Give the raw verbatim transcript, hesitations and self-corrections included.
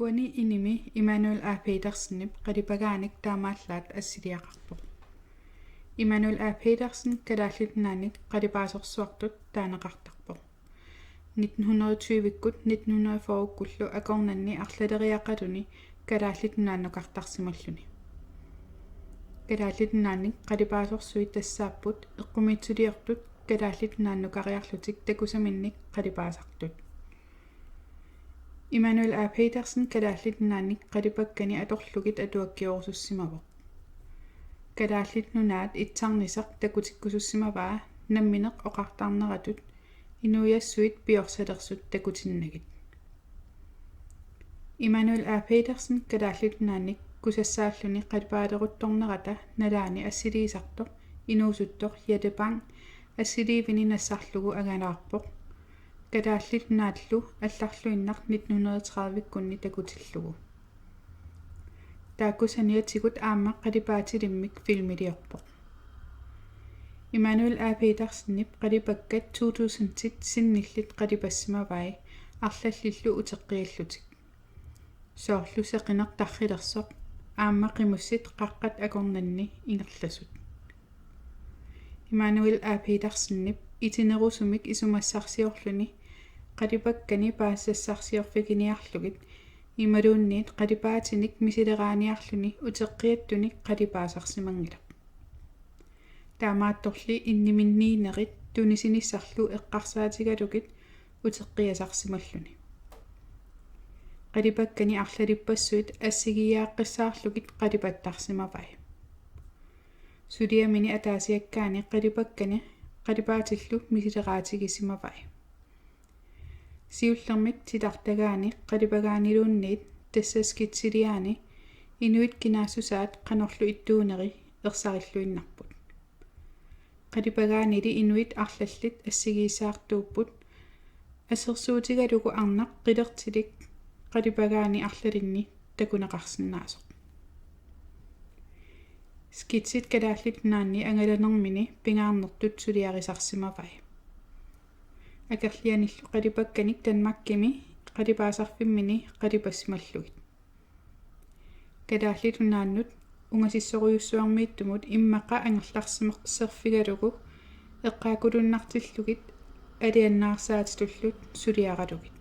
Uani inimi Immanuel A. Petersenip qalipagaanik taamaallaat assiliaqarpoq. Immanuel A. Petersen Kalaallit Nunaannik qalipaasorsuartut taaneqartarpoq. Nitten hundrede tyve-kkut nitten hundrede fyrre-kkullu akornanni arlaleriaqaluni Kalaallit Nunaannukartarsimalluni. Kalaallit Nunaannik qalipaasorsuit tassaapput eqqumiitsuliortut Kalaallit Nunaannukariarlutik takusaminnik qalipaasartut. Immanuel A. Petersen Kalaallit Nunaannik qalipakkani atorlugit atuakkiorusussimavoq. Kalaallit Nunaat itsarnisaq takutikkusussimavaa nammineq oqartarneratut inuiassuit piorsalersut takutinnagit. Immanuel A. Petersen Kalaallit Nunaannik kusassaalluni qalipaaleruttornerata nalaani assiliisartoq inuusuttoq Jette Bang assiliivini nassarlugu angalaarpoq. Kalaallit Nunaallu allarluinnaq nitten hundrede tredive-kkunni takutillugu. Taakku saniatigut aamma qalipaatilimmik filmiliorpoq. Immanuel A. Petersenip qalipakkat to tusindit sinnillit qalipassimavai arlallillu uteqqiallutik. Soorlu seqineq tarrilersoq aamma qimussit qaqqat akornanni ingerlasut. Immanuel A. Petersenip itinerusumik isumassarsiorluni qalipakkani paasisassarsiorfiginiarlugit imaluunniit qalipaatinik misileraaniarluni uteqqiattunik qalipaasarsimanngilaq. Taamaattorli inniminniinerit tunisinissarlu eqqarsaatigalugit uteqqiasarsimalluni. Qalipakkani arlalippassuit assigiiaaqqissaarlugit qalipattarsimavai. Suliamini ataasiakkaani qalipakkani qalipaatillu misileraatigisimavai. Siullermik titartagaani qalipagaaniluunniit tassa skitsiliaani inuit kinaassusaat qanorlu ittuuneri ersarilluinnarput. Qalipagaanili inuit arlallit assigiissaartuupput, assersuutigalugu arnaq qilertilik qalipagaani arlalinni takuneqarsinnaasoq. Skitsit Kalaallit Nunaanni angalanermini pingaarnertut suliarisarsimavai. Akerlianillu qalipakkanik Danmarkimi qalipaasarfimmini qalipassimallugit. Kalaallit Nunaannut ungasissorujussuarmiittumut immaqa angerlarsimaserfigalugu eqqaakulunnartillugit aliannaarsaatitullu suliaralugit.